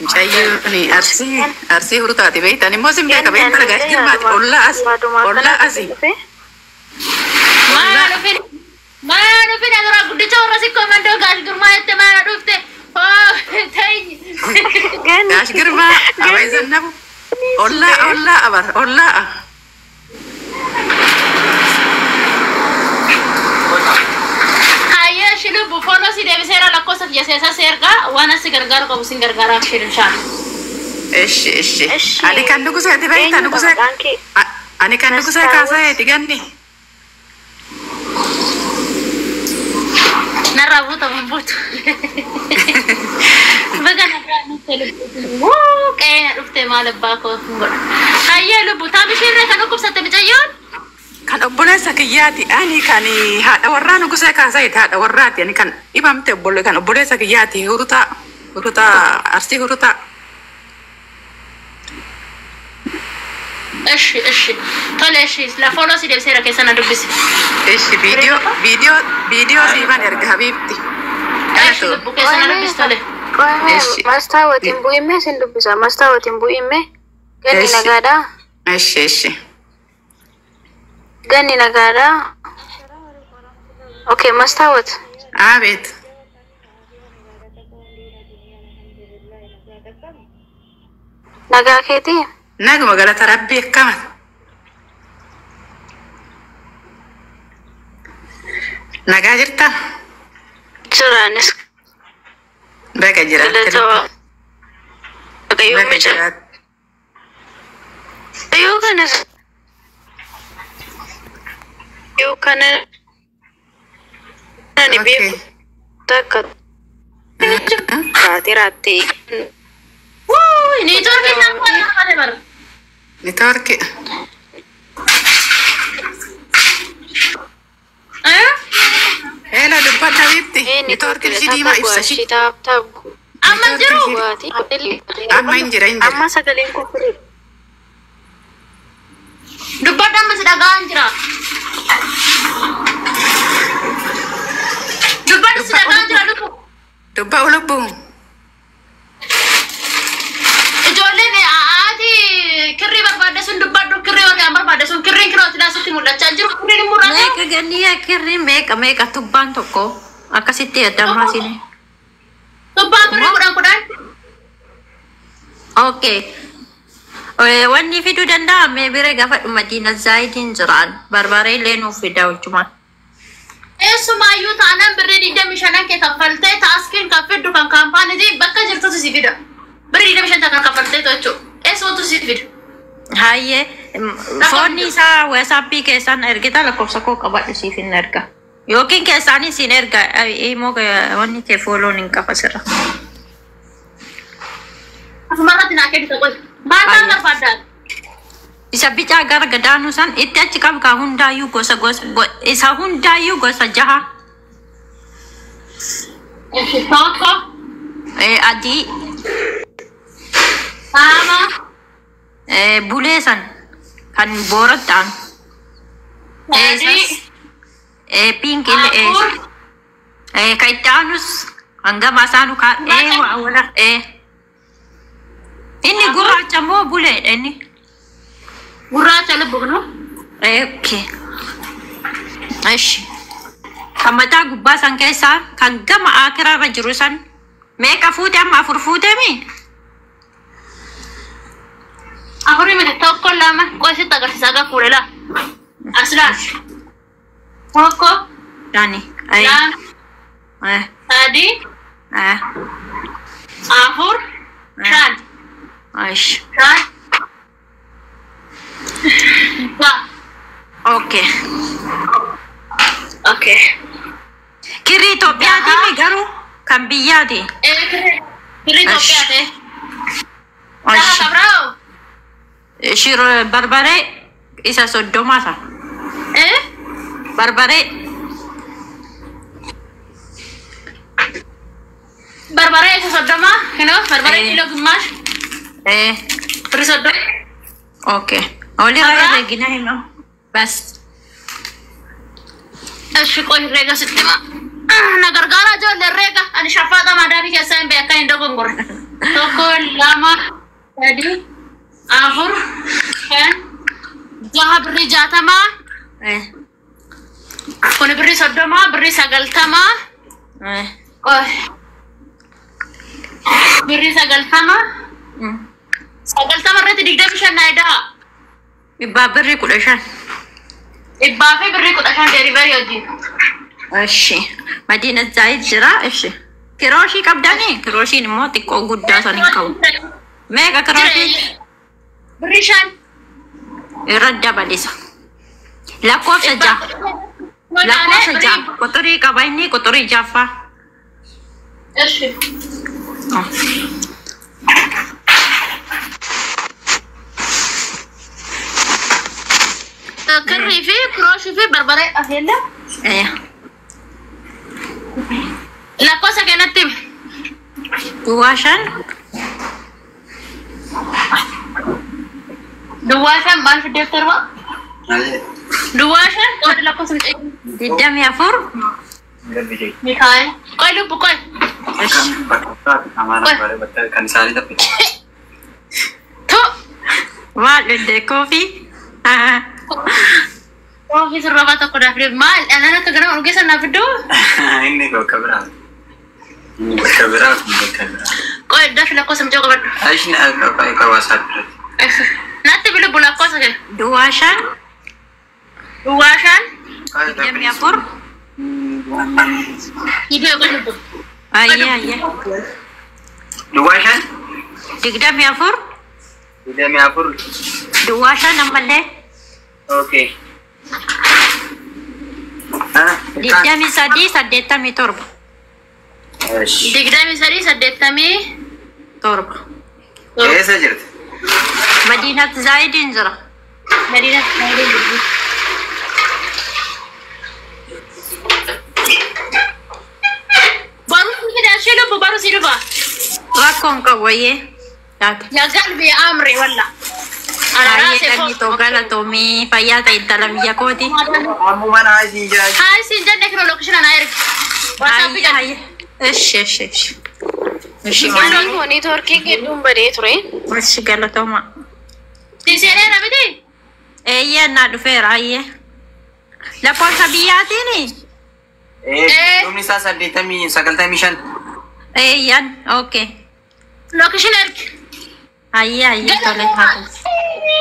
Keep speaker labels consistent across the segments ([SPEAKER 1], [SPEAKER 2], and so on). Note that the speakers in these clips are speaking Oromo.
[SPEAKER 1] Mucayyoon Arsii Arsii Hurtaati beektan immoo sin beeka
[SPEAKER 2] Ganni
[SPEAKER 1] beektan Gaash
[SPEAKER 2] anillee
[SPEAKER 1] Girmaati
[SPEAKER 2] yaaduma
[SPEAKER 1] ollaa as
[SPEAKER 2] yaaduma
[SPEAKER 1] ollaa
[SPEAKER 2] akkanatti
[SPEAKER 1] asi.
[SPEAKER 2] dhufe.
[SPEAKER 3] Maana dhufin maana dhufin asirraa guddicha warra sikkoo mandoo Gaash Girmaa jette maana dhufte hoo ta'inyi.
[SPEAKER 2] Ganni
[SPEAKER 1] Gaash Girmaa Abaay
[SPEAKER 2] ganni
[SPEAKER 1] Zannabu ollaa ollaa abar ollaa.
[SPEAKER 3] Hayyee shi lubbu follow si deebiseera lakkoofsa kiyya seesa seergaa waan asi gargaaru qabu sin gargaaraa shi inshaalla.
[SPEAKER 1] Eshi eshi.
[SPEAKER 2] Eshi
[SPEAKER 1] Ani kan nuguseeti beekta
[SPEAKER 2] eenyudha
[SPEAKER 1] nugusee
[SPEAKER 2] maqaan kee?
[SPEAKER 1] ani kan nugusee
[SPEAKER 2] Mastaawot.
[SPEAKER 1] kaasayeeti ganni.
[SPEAKER 3] Narraa buutamu hin buutu. Baga nagaa nutti lubbu. Wuu qe'ee na dhufte maal abbaa koo hin godha. Hayyee lubbu taam ishiirree kan dhukkubsatte mucayyoon.
[SPEAKER 1] Kan obboleessa kiyyaati ani kan haadha warraa nugusee kaasayeeti haadha warraati ani kan dhibamte obbole kan obboleessa kiyyaati Hurutaa Hurutaa Arsii Hurutaa.
[SPEAKER 3] Ishi ishi tole ishi la follow si deebiseera keessa na dubbisi.
[SPEAKER 1] Eshi viidiyoo viidiyoo viidiyoo siiban erga habiibti.
[SPEAKER 3] Ishi
[SPEAKER 1] Galatu.
[SPEAKER 3] lubbu keessa na
[SPEAKER 2] Qoyimee
[SPEAKER 3] dubbisi tole.
[SPEAKER 2] qoyimee
[SPEAKER 1] Eshi
[SPEAKER 2] Mastaawot hin bu'immee sin dubbisa. Mastaawot hin bu'immee. Ganni
[SPEAKER 1] eshi
[SPEAKER 2] nagaadhaa.
[SPEAKER 1] eshi eshi.
[SPEAKER 2] Ganni nagaadhaa. Okay, Mastaawot.
[SPEAKER 1] Abeet.
[SPEAKER 2] Nagaa keetii?
[SPEAKER 1] Naguma galata rabbii akkama. Nagaa jirta?
[SPEAKER 2] Jiraanis
[SPEAKER 1] Baga jiraatte
[SPEAKER 2] galata
[SPEAKER 1] lubbu.
[SPEAKER 2] Waaqayyoo
[SPEAKER 1] Baga
[SPEAKER 2] mica.
[SPEAKER 1] jiraatte.
[SPEAKER 2] Yoo kanas yoo kana ani
[SPEAKER 1] Okay.
[SPEAKER 2] beeku takka taatee
[SPEAKER 3] Wuu niitoorkiin nan qola malee bara.
[SPEAKER 1] Niitoorki.
[SPEAKER 3] Eh?
[SPEAKER 1] Heela dubbadha habiibti.
[SPEAKER 2] Ee
[SPEAKER 1] Niitoorkiin
[SPEAKER 2] niitoorkiin
[SPEAKER 1] ishii diimaa ibsa ishii.
[SPEAKER 2] taap taap
[SPEAKER 3] Amma
[SPEAKER 1] Niitoorkiin
[SPEAKER 3] jiru.
[SPEAKER 1] ishii
[SPEAKER 2] bu'aati.
[SPEAKER 1] amma hin jira hin jira.
[SPEAKER 2] Amma sagaleen kun firii.
[SPEAKER 3] Dubbadda amma si dhaga'aan jira. Dubbadda si
[SPEAKER 1] Dubba
[SPEAKER 3] dhaga'aan jira
[SPEAKER 1] lubbu.
[SPEAKER 3] lubbu.
[SPEAKER 1] Dubba lubbu.
[SPEAKER 3] Ijoolleen haati kirrii barbaadde sun dubbadhu kirrii warri aan barbaadde sun kirriin kirootti laasitti mul'achaa jiru kirriin hin mul'atu.
[SPEAKER 4] Meeqa ganni kirri meeqa meeqa tubbaan tokko akkasitti addamaa siin.
[SPEAKER 3] Tubbaan birrii 10 10.
[SPEAKER 4] Okay. Wanni fiduu danda'a mee bira gaafa Madiina Zaayidiin jiraan barbaree illee nuuf fida hojjumaan.
[SPEAKER 3] Eessumaayyuu taanaan birrii 25 kee kaffaltee taaskiin kan fiddu kan kaampaaniitiin bakka jirtutu si fida. Birrii 25 kan kaffaltee jechuudha. Eessumatu si fida.
[SPEAKER 4] Hayyee foonni isaa WhatsAppii keessaan ergita lakkoofsa koo qabadhu siif hin erga. Yookiin keessaanis siin erga immoo wanni kee fooloon hin qaba sirra.
[SPEAKER 3] Asumarratti naa kennitu qoy. Maal maal
[SPEAKER 4] Hayyee.
[SPEAKER 3] barbaaddaa?
[SPEAKER 4] Isa bicaa gara gadaanuu san itti achi qabkaa hundaayyuu gosa gosa isa hundaayyuu gosa jaha.
[SPEAKER 3] Tokko,
[SPEAKER 4] Adii
[SPEAKER 3] lama,
[SPEAKER 4] bulee san kan boorattaan
[SPEAKER 3] sadii,
[SPEAKER 4] pink illee
[SPEAKER 3] afur,
[SPEAKER 4] kan itti aanus hangama isaanu ka wala inni gurraacha moo buleedha inni.
[SPEAKER 3] Gurraacha lubbu nu.
[SPEAKER 4] Okay. Ishi. Kan mataa gubbaa san keessaa kan gama akiraarra jiru san meeqa fuute amma afur fuute mi?
[SPEAKER 3] Afurii miti tokko lama qoy sitti agarsiisa aga fuudhe laa. As laa. Tokko,
[SPEAKER 4] Shani.
[SPEAKER 3] lama, sadii, afur, shan.
[SPEAKER 4] Ishi.
[SPEAKER 3] Shan. Ja'a.
[SPEAKER 4] Okay.
[SPEAKER 3] Okay.
[SPEAKER 4] Kirri Itoophiyaati mi garuu kan biyyaati?
[SPEAKER 3] Ee kirrii kirrii Itoophiyaa ta'e. Jaha
[SPEAKER 4] Ishi.
[SPEAKER 3] kabiraa'o.
[SPEAKER 4] Shiro barbaree isa 30 san.
[SPEAKER 3] Ee
[SPEAKER 4] Barbaree
[SPEAKER 3] barbaree isa 30 hinoo barbaree kiiloo gimaash birrii 30.
[SPEAKER 4] Okay. Olirra
[SPEAKER 3] Kabraa?
[SPEAKER 4] herregina hima. Bas.
[SPEAKER 3] Ishi qoy herreega sitti hima. Na gargaaraa ijoollee herreega. Ani shaffaaxa maadaamii keessaa hin beekan hin dogongorre. Tokko, lama, sadi, afur, shan, jaha birrii 60. Kun birrii 30, birrii 90. Qoy. Birrii 90. 90 irratti 25 naa edaa.
[SPEAKER 4] Dhibbaa birrii 15.
[SPEAKER 3] Dhibbaa fi birrii 15 delivery wajjin.
[SPEAKER 4] Eshi. Madiina Zaayid jira. Eshi. Kirooshii qabdanii? Kirooshiin immoo xiqqoo guddaa san hin qabu. Meeqa kirooshiin?
[SPEAKER 3] Birrii 5.
[SPEAKER 4] Irra dabalisa. Lakkoofsa 6. Lakkoofsa 6. Quxurii qaba inni quxurii jaffaa.
[SPEAKER 3] Eshi. Kirrii fi kirooshii fi barbaree afeella. Lakkoofsa kennatti himi.
[SPEAKER 4] Duwwaa 5.
[SPEAKER 3] Duwwaa 5 maal fiddeef 7? Duwwaa 5 qooda lakkoofsa mucaa.
[SPEAKER 4] 24.
[SPEAKER 3] Mikaa'el. Qoy lubbu qoy.
[SPEAKER 5] Kan isaanii taphe.
[SPEAKER 3] Tu.
[SPEAKER 4] Maal dhugde koofii?
[SPEAKER 3] Koofii sirrabaa tokko naaf fidee maal anaan akka ganama urgeessa naaf fidduu?
[SPEAKER 5] Inni bakka biraa. Inni bakka biraa kun bakka biraa.
[SPEAKER 3] Qoy dafi lakkoofsa mucaa qabadhu.
[SPEAKER 5] Aishni akka hawaasaa biratti.
[SPEAKER 3] Natti bilbilu lakkoofsa kee.
[SPEAKER 4] Duwwaa 5.
[SPEAKER 3] Duwwaa 5.
[SPEAKER 4] 24.
[SPEAKER 3] Hidhee qoy lubbu.
[SPEAKER 4] Ayyee ayyee.
[SPEAKER 5] Duwwaa 5.
[SPEAKER 4] 24.
[SPEAKER 5] 24.
[SPEAKER 4] Duwwaa 5 ammallee.
[SPEAKER 5] Okay.
[SPEAKER 4] 23 87.
[SPEAKER 3] 23 80
[SPEAKER 4] 7.
[SPEAKER 5] Eessa jirti?
[SPEAKER 4] Madiinat Zaayidiin jira.
[SPEAKER 3] Madiinat Zaayidiin jirti. Baruu si fida ishee lubbu baruu si dhufa.
[SPEAKER 4] Rakkoon qabu wayyee.
[SPEAKER 3] Yaa galbi amri walla.
[SPEAKER 4] Baay'ee dhagni galatoomii fayyaa ta'e intala biyya kooti.
[SPEAKER 5] Ammumaan haa isin jira.
[SPEAKER 3] Haa isin jenne kinoo lookishina naa ergi. WhatsApp jedhe.
[SPEAKER 4] Ishi ishi ishi. Ishi
[SPEAKER 2] Ani koo neetwoorkii gidduun badee ture.
[SPEAKER 4] Ishi galatooma.
[SPEAKER 3] Si seeneera miti?
[SPEAKER 4] Eeyyee naa dhufeera ayyee. Lakkoofsa biyyaatiini?
[SPEAKER 5] Dhumni isaa 80 95.
[SPEAKER 4] Eeyyan okay.
[SPEAKER 3] Lookishina ergi.
[SPEAKER 4] Ayyee ayyee tole haa ta'u.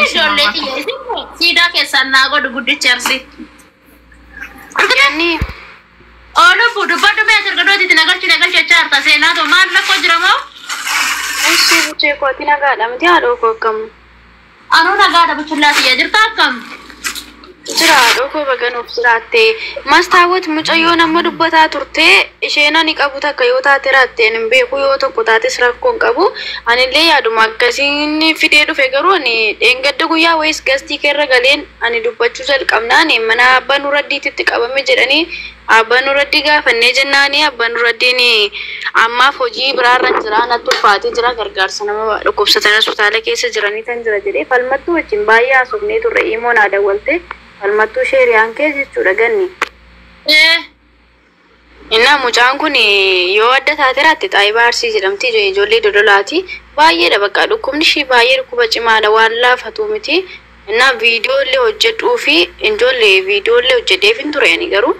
[SPEAKER 3] Ijoollee xiyya isin siidaa keessaan naa godhu guddichi arsii.
[SPEAKER 2] Yanni
[SPEAKER 3] Oolufu dubbadhu mee sirgadootitti nagalchi nagalchi jechaa harta seenaa too maal rakkoo jira moo?
[SPEAKER 2] Ishii buchee kooti nagaadha miti haadhoo koo akkam?
[SPEAKER 3] Anuu nagaadha buchullaa xiyya jirta akkam?
[SPEAKER 2] Jira haadhoo koo baganuuf jiraatte. Mastaawwat mucayyoo nama dubbataa turte isheen ani qabu takka yoo taate raatteen hin beeku yoo tokko taates rakkoo hin qabu. Anillee yaaduma akkasiin fidee dhufe garuu ani dheengadda guyyaa wayis gastii keerra galeen ani dubbachuu jalqabnaan mana abbaa nuraddiititti qabame jedhanii abbaa nuraddii gaafannee jennaani abbaa nuraddiin ammaaf hojii biraarra jira natti ulfaatee jira gargaarsa nama dhukkubsatan hospitaala keessa jiranii tan jira jedhee falmattuu wajjin baay'ee haasofnee turre imoon haa dawwalte falmattuu sheeriyaan kee jechuudha ganni. Innaa mucaan kun yoo adda taate raatte xaayibaa arsii jedhamti ijoollee dodolaati baay'eedha bakka dhukkubni ishii baay'ee dhukkuba cimaadha waan laafatu miti. Innaa viidiyoo illee hojjedhuu fi ijoollee viidiyoo illee hojjedheef hin ture ani garuu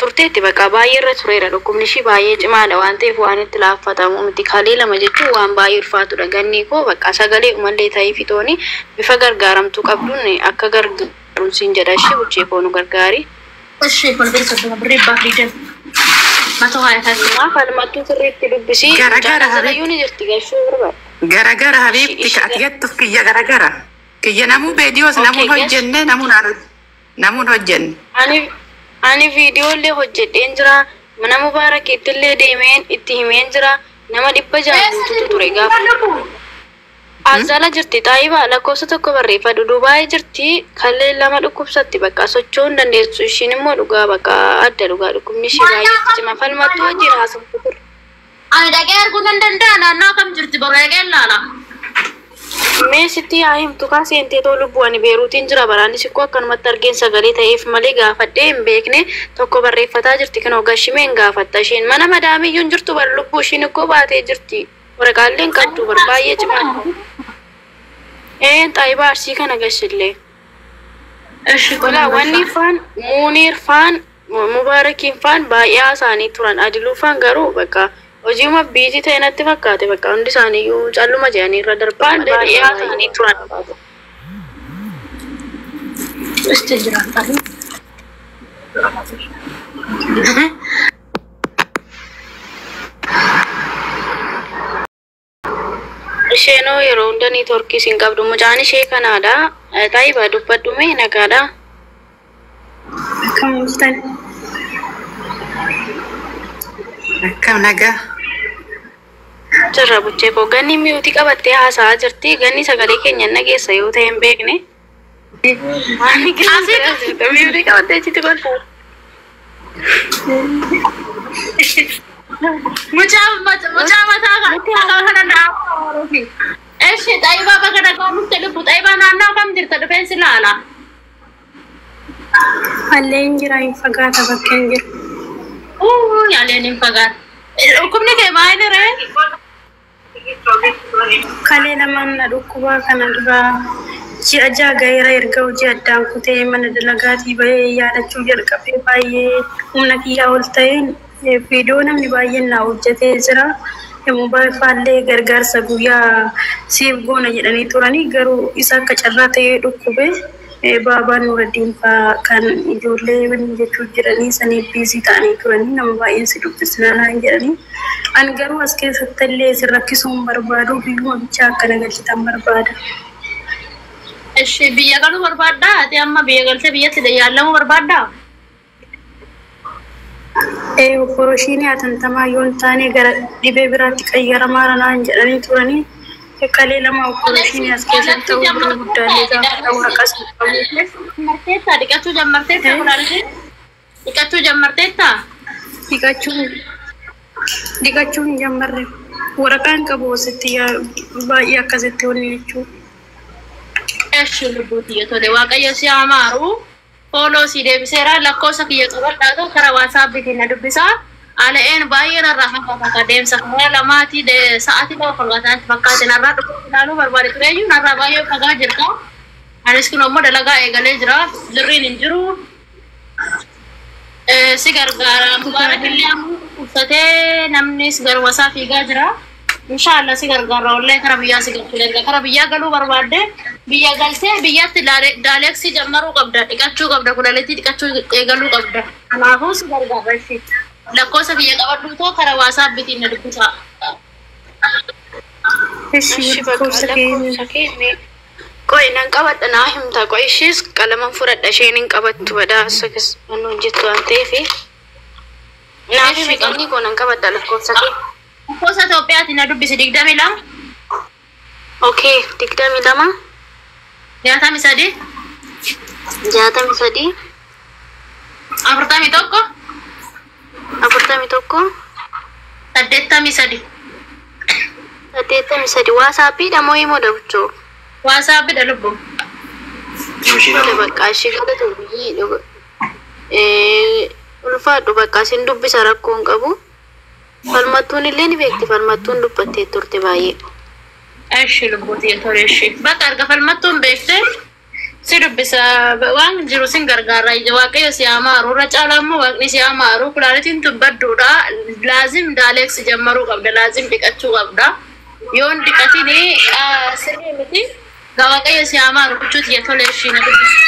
[SPEAKER 2] turteetti bakka baay'ee irra tureera dhukkubni ishii baay'ee cimaadha waan ta'eef waan itti laaffatamu miti kalee lama jechuun waan baay'ee ulfaatudha ganni koo bakka sagalee umallee ta'ee fitooni bifa gargaaramtuu qabduun akka gargaaruun siin jedha ishii buchee koo nu gargaari.
[SPEAKER 3] Ishee kun birrii 30 birrii 20. Matoo haa taatu.
[SPEAKER 2] Maa falmattuu sirriitti dubbisii
[SPEAKER 1] Garagaara
[SPEAKER 2] mucaan asirrayyuu ni jirti gashuu barbaada.
[SPEAKER 1] Garagara habiibti ka ati jettuuf kiyya garagara. Kiyya namuu beediyoos namuun hojjenne namuun hojjenne.
[SPEAKER 2] Ani viidiyoo illee hojjedheen jira. Mana Mubaarakiitti illee deemeen itti himeen jira. Nama 600 guututu ture gaafa. Azala jirti xaayibaa lakkoofsa tokko barreeffadhu Dubaayii jirti kallee lama dhukkubsatti bakka socho'uu hin dandeessu ishiin immoo dhugaa bakka adda dhugaa dhukkubni ishii baay'ee cima falmattuu wajjin haasoftu ture.
[SPEAKER 3] Ani dhaqee arguu nan danda'a naannoo kam jirti boru dhaqee ilaala.
[SPEAKER 2] Mee sitti haa himtu kaa seentee too lubbuu ani Beeruutiin jira baraanis ikkoo akkanumatti argeen sagalee ta'eef malee gaafadhee hin beekne tokko barreeffataa jirti kinoo gashimee hin gaafatta isheen mana madaamiyyuu hin jirtu bar lubbuu ishiin ikkoo baatee jirti. Waraqaalee hin qabdu bar baay'ee cimaa. Xaayibaa Arsii kana gashillee.
[SPEAKER 3] Eshi
[SPEAKER 2] Walaa wanni faan Muuniir faan Mubaarakiin faan baay'ee haasa'anii turan. Adiluu faan garuu bakka hojiima biizii ta'e natti fakkaate bakka hundi isaaniiyyuu calluma jedhanii irra darban baay'ee haasa'anii turan.
[SPEAKER 3] Isti jira tarii.
[SPEAKER 2] Isheenoo yeroo hunda niitoorkii siin qabdu mucaan ishee kanaadha. Xaayibaa dubbadhu mee nagaadha.
[SPEAKER 6] Akkam jirtan?
[SPEAKER 1] Akkam nagaa.
[SPEAKER 2] Jirra buchee koo ganni miyuutii qabattee haasa'aa jirti. Ganni sagalee keenya hin dhageessa yoo ta'e hin beekne. Waan keessa miyuutii qabattee achitti kolfa.
[SPEAKER 3] Mucaa mucaa mataa kana naa. Eshi xaayibaa bakka nagaa nutti lubbu xaayibaa naannoo kam jirta dhufeen si laala.
[SPEAKER 6] Alleen jira hin fagaata bakka hin jiru.
[SPEAKER 3] Yaaleen hin fagaata. Dhukkubni kee maal ree?
[SPEAKER 6] Kalee lamaan na dhukkubaa kana dura ji'a ja'a gaheera erga hojii addaan kutee mana dalagaatii bahee yaadachuu jalqabee baay'ee humna kiyyaa ol ta'een viidiyoo namni baay'een naa hojjetee jira. Mobaayilee gargaarsa guyyaa siif goona jedhanii turanii garuu isa akka carraa ta'ee dhukkube baabaan Nuraddiin fa'aa kan ijoollee jechuu jiranii saniif biizii ta'anii turanii nama baay'een si dubbisna naan jedhanii. Ani garuu as keessatti illee isin rakkisuu hin barbaadu biyyuma bichaa akka na galchitan barbaada.
[SPEAKER 3] Eshi biyya galuu barbaaddaa? Ati amma biyya galtee biyyatti yaalamuu barbaaddaa?
[SPEAKER 6] Opereeshinii hatantamaa yoo hin taane gara dhibee biraatti qayyaramaa naan jedhanii turanii kalee lama opereeshinii as keessatti ta'uu bira guddaallee gaafa waraqaas hin qabu.
[SPEAKER 3] Jammarteetta dhiqachuu jammarteetta kulaalee dhiqachuu jammarteetta.
[SPEAKER 6] Dhiqachuu hin jammarre waraqaan qabu asitti baay'ee akkasitti wanni jechuudha.
[SPEAKER 3] Eshi lubbuuti tole waaqayyo si amaaru fooloo si deebiseera lakkoofsa kiyya qabadhaa karaa waasaappiitiin na dubbisaa. Ala'een baay'ee narraa fakkaata deemsa karaa lamaatii sa'aatii lama fakkaata fakkaate narraa dhufu ilaaluu barbaade tureeyyuu narraa baay'ee fagaa jirta. Anis kun ammoo dalagaa eegalee jira birriin hin jiru. Si gargaara mubaarakillee ammoo uffatee namnis garuma isaa fiigaa jira. Inshaallah si gargaara wallee kara biyyaa si galchuu danda'a. Kara biyyaa galuu barbaadde biyya galtee biyyatti daaleeksii jammaruu qabda dhiqachuu qabda kulaleetti dhiqachuu eegaluu qabda. Kanaafuu si gargaara ishee. Lakkoofsa biyya qabadhu too kara waasaappiitiin na dubbisaa.
[SPEAKER 6] Eshi lakkoofsa kee
[SPEAKER 2] Qo'i nan qabadha naa himta qo'i ishees qalaman fudhadha isheen hin qabattu badhaasa waan hojjettu waan ta'eef. Naaf himi qalli koo nan qabadha lakkoofsa kee.
[SPEAKER 3] Lakkoofsa Itoophiyaatiin na dubbisi 22.
[SPEAKER 2] Okay, 22.
[SPEAKER 3] 63.
[SPEAKER 2] 63.
[SPEAKER 3] 41.
[SPEAKER 2] 41.
[SPEAKER 3] 83.
[SPEAKER 2] 83 waasaappiidha moo himoo dabuchoo?
[SPEAKER 3] Waasaappiidha lubbu.
[SPEAKER 2] Tole bakka ishee galatu biyyi ulfaadhu bakka isin dubbisa rakkoo hin qabu. Falmattuun illee ni beekti falmattuun dubbattee turte baay'ee.
[SPEAKER 3] Eshi lubbuuti tole eshi. Bakka arga falmattuun beekte si dubbisa waan jiru sin gargaara waaqayyo si amaaru irra caalaa immoo waaqni si amaaru kulaalitiin tun badduudha laazim daaleeksi jammaruu qabda laazim dhiqachuu qabda yoon dhiqatini sirrii miti waaqayyo si amaaru gochuuti tole eshi na dubbisa.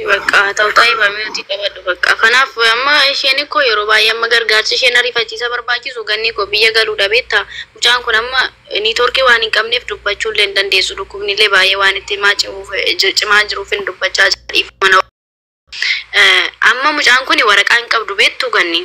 [SPEAKER 2] Bakka ta'u xaayibaa miyuutii qabadhu bakka. Kanaaf amma isheen koo yeroo baay'ee amma gargaarsi isheen ariifachiisa barbaachisu ganni koo biyya galuudha beektaa. Mucaan kun amma niitoorkii waan hin qabneef dubbachuu illee hin dandeessu. Dhukkubni illee baay'ee waan itti cimaa jiruuf hin dubbachaa jira. Amma mucaan kun waraqaa hin qabdu beektu ganni.